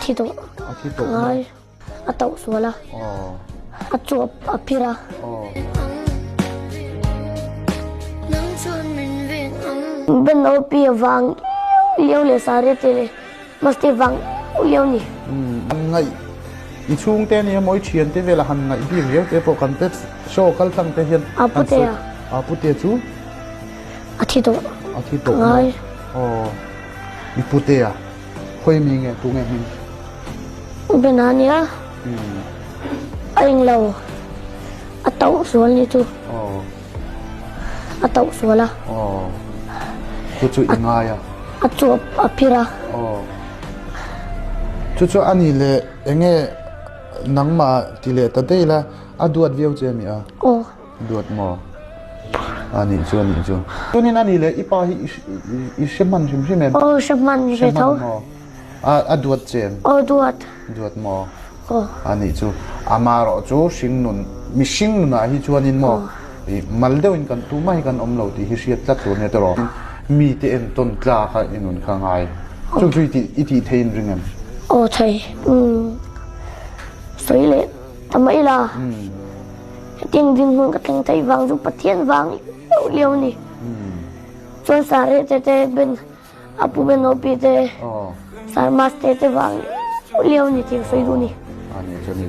thi tawh. A thi tawh maw? Ngai. A tauh sual a. Aw. A chuap a phir a. Aw. Ben OP a vang liau liau leh Sare te leh Maste vang liau liau ni. Umm an ngaih i chhungte ania maw i thiante vela han ngaih bik riau te pawh kan pet show kal tlang te hian A putea. A putea chu A thi tawh. A thi tawh maw? Ngai. Aw. I putea. Khawi mi nge tu nge hming? Bena nia. A eng lo. A tauh sual ni chu. A tauh sual a. Chu chu i ngai a. A chuap a phir a. Chu chu a ni leh enge nangmah ti leh ta daih la a duat viau che mi a? Aw. Duat maw? A nih chu a nih chu. Chuanin a nih leh i pa hi i hre hman hrim hrim em? Aw hre hman ve tho. Hre hman maw? A a duat che em? Aw duat. Duat maw? Aw. A nih chu. Amaherawh chu hring nun mihring nunah hi chuanin maw i mal deuhin kan tumah hi kan awm lo tih hi hriat tlat tur nia tawh rawh. Mite entawn tlak a i nun kha ngai. Chu chu i tih i tih theiin ring em? Aw thei. Umm sawi leh ta mai la. Hetiang dinhmun ka thleng theih vang chu Pathian vang liau liau a ni. Chuan Sare te te Ben a pu Ben Opi te Sar Master te vang liau liau a ni tih ka sawi duh a ni.